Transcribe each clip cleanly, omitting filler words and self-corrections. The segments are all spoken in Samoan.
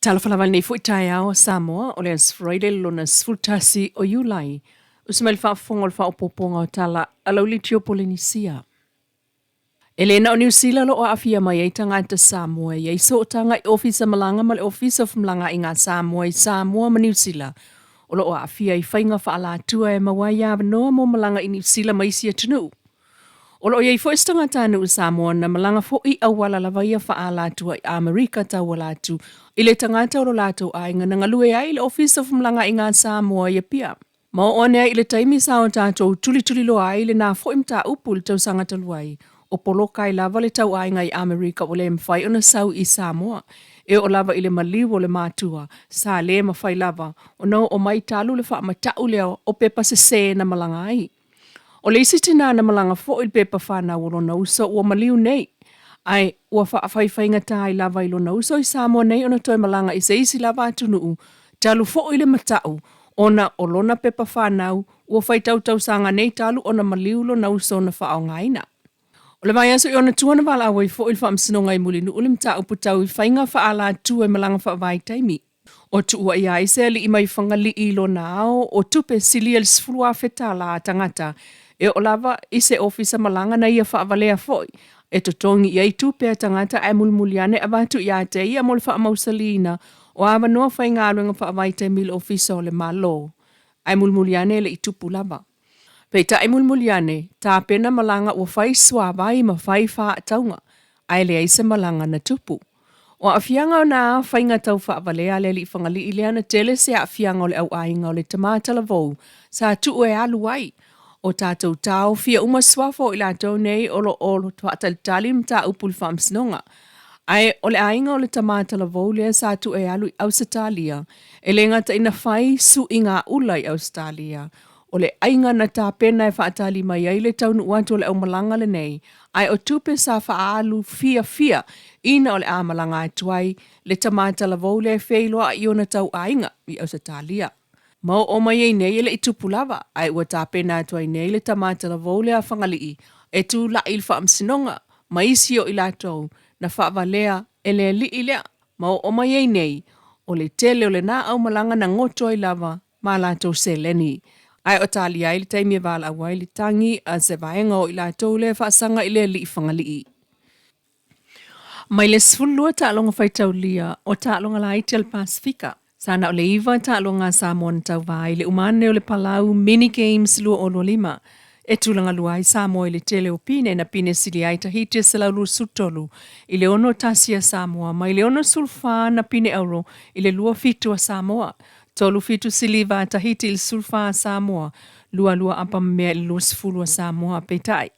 Talofa lava i lenei foi taeao a Samoa, o le Aso Faraile le lona 11 o Iulai. Usu mai le faafofoga o le faaopoopoga o tala a lau Litio Polenisia. E le na o Niu Sila o lo o aafia mai ai tagata Samoa e i ai sootaga i Ofisa Malaga ma le Ofisa o Femalagaaiga a Samoa i Samoa ma Niu Sila o lo o aafia i faiga faaalatua e maua ai avanoa mo malaga i Niu Sila ma isi atunuu. O lo o i ai foi se tagatanuu Samoa na malaga foi i auala lava ia faaalatua i Amerika tauala atu i le tagata o lo latou aiga na galue ai i le Ofisa o Femalagaaiga a Samoa i Apia. Ma oo ane ai i le taimi sa o tatou tulituliloa ai lena foi mataupu i le tausaga talu ai, o poloka ai lava le tauaiga i Amerika ua le mafai ona sau i Samoa. E oo lava i le maliu o le matua, sa le mafai lava ona oo mai talu le faamatau lea o pepa sese na malaga ai. O le isi tinā na malaga foi i le pepa fanau o lona uso ua maliu nei, ae ua faafaifaigata ai lava i lona uso i Samoa nei ona toe malaga i se isi lava atunuu talu foi le matau ona o lona pepa fanau ua faitau tausaga nei talu ona maliu lona uso na faaaogaina. O le vaiaso i ona tua na valaau ai foi le Faamasinoga i Mulinuu le mataupu tau i faiga faaalatua i malaga faavaitaimi. O tuua i ai se alii mai Fagalii i lona ao o tupe silia i le $10,000 tala a tagata e oo lava i se ofisa malaga na ia faavalea foi e totogi i ai tupe a tagata ae mulimuli ane avatu ia te ia mo le faamausaliina o avanoa faigaluega faavaitaimi i le ofisa o le Malo ae mulimuli ane e le i tupu lava. Peitai mulimuli ane, tapena malaga ua fai suavai ma fai faatauga, ae leai se malaga na tupu. O aafiaga o nā faiga tau faavalea a le alii Fagalii lea na tele se aafiaga o le au aiga o le tama talavou sa tuu e alu ai. O tatou taofia uma suafa o i latou nei o lo o faatalitali mataupu i le faamasinoga. Ae o le aiga o le tama talavou lea sa tuu e alu i Ausetalia, e le gata ina fai suiga ula i Ausetalia, O le aiga na tapena e faatali mai ai le taunuu atu o le aumalaga lenei, ae o tupe sa faaalu fiafia ina o le a malaga atu ai le tama talavou lea e feiloai i ona tauaiga i Ausetalia. Ma oo mai ai nei e le i tupu lava, ae ua tapena atu ai nei le tama talavou lea a Fagalii e tulai i le faamasinoga ma isi o i latou na faavalea e le alii lea. Ma oo mai ai nei, o le tele o lena aumalaga na goto ai lava ma a latou seleni. Ae o talia ai le taimi e valaau ai le tagi a se vaega o i latou lea e faasaga i le alii Fagalii. Mai le 12 taaloga faitaulia o taaloga laiti a le Pasefika, sa na o le 9 taaloga a Samoa na tauva ai i le uma ane o le Palau Mini Games 2025, e tulaga lua ai Samoa i le tele o pine na pine sili ai Tahiti e 123 i le 61 a Samoa mai le 64 na pine auro i le 27 a Samoa. Tolu fitu siliva a Tahiti i le 14 a Samoa, lualua apa ma mea i le 20 a Samoa, peitai,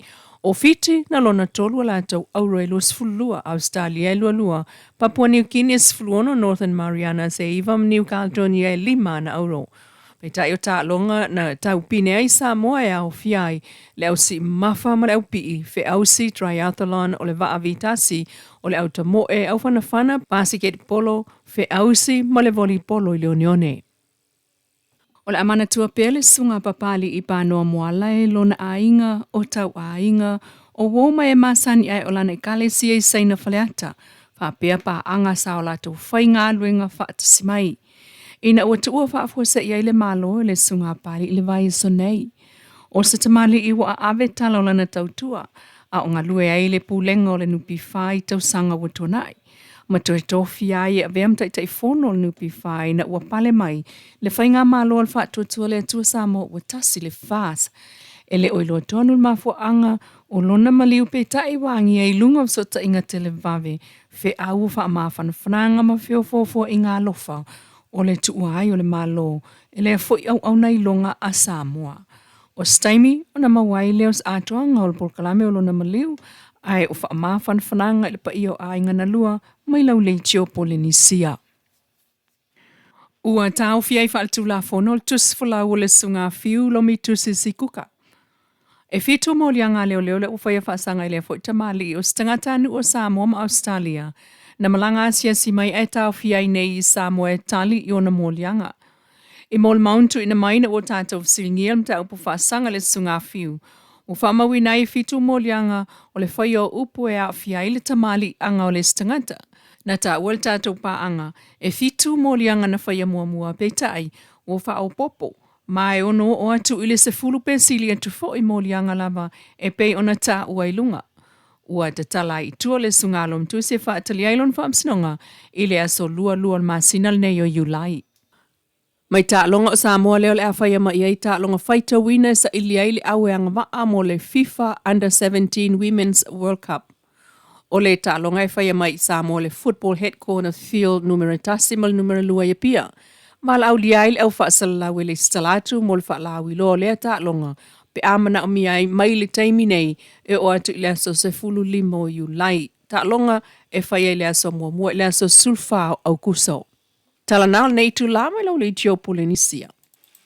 o Fiti na lona tolu a latou auro e 22, Ausetalia e lualua, Papua Niu Kini e 16, Northern Marianas e iva ma Niu Kaledonia e lima ana auro. Peitai o taaloga na tau pine ai Samoa e aofia ai le au siimafa ma le au pii, feausi, triathlon, o le vaa vitasi, o le au tamoe, au fanafana, basiketipolo, Feausi ma le volipolo i le oneone. O le a manatua pea le susuga a Papalii Panoa Moala e lona aiga, o tauaiga, o uo ma e masani ae o lana ekalesia i Saina Faleata, faapea paaga sa o latou faigaluega faatasi mai. Ina ua tuua faafuasei ai le Malo e le susuga a Papalii i le vaiaso nei. O se tamalii ua aave tala o lana tautua, a o galue ai i le Pulega o le NPF i tausaga ua tuanai. Ma toe tofia ai e avea ma Taitaifono o le NPF ina ua pale mai le Faigamalo a le Faatuatua le Atua Samoa ua tasi le FAS. E le o iloa tonu le mafuaaga o lona maliu peitai ua agia i luga o fesootaiga televave, feau o faamafanafanaga ma feofoofoaiga alofa o le tuua ai o le Malo e lea foi auauna iloga a Samoa. O se taimi ona maua ai lea o se atoaga o le polokalame o lona maliu, ae o faamafanafanaga i le paia o aiga na lua mai Lauleitio Polenisia. Ua taofi ai faaletulafono le tusi folau o le Susuga Fiu Lomi Tusi Sikuka. E fitu moliaga a leoleo lea ua faia faasaga i lea foi tamalii o se tagatanuu o Samoa ma Ausetalia na malaga asiasi mai ae taofia ai nei i Samoa e tali i ona moliaga. I molimau na tuuina mai ina ua tatou fesiligia le mataupu faasaga i le Susuga Fiu, ua faamauina ai e fitu moliaga o le faia o upu e aafia ai le tamaliiaga o le isi tagata. Na taua le tatou paaga e fitu moliaga na faia muamua, peitai, ua faaopoopo ma e ono oo atu i le 10 pe sili atu foi moliaga lava e pei ona taua i luga. Ua tatala ai i tua le susuga a Olomotusi e faatali ai lona faamasinoga i le aso 22 o le masina lenei o Iulai. Mai taaloga o Samoa lea o le a faia mai ai taaloga faitauina e saili ai le au e agavaa mo le FIFA Under 17 Women's World Cup. O le taaloga e faia mai i Samoa le Football Headquarter Field numera 1 ma le numera 2 i Apia. Valaaulia ai le au faasalalau e lesitala atu mo le faalauiloa o lea taaloga pe a manaomia ai mai le taimi nei e oo atu i le aso 15 o Iulai. Taaloga e faia i le aso muamua i le aso 14 o Aukuso. Tala na o lenei itula mai lau leitio Polenisia.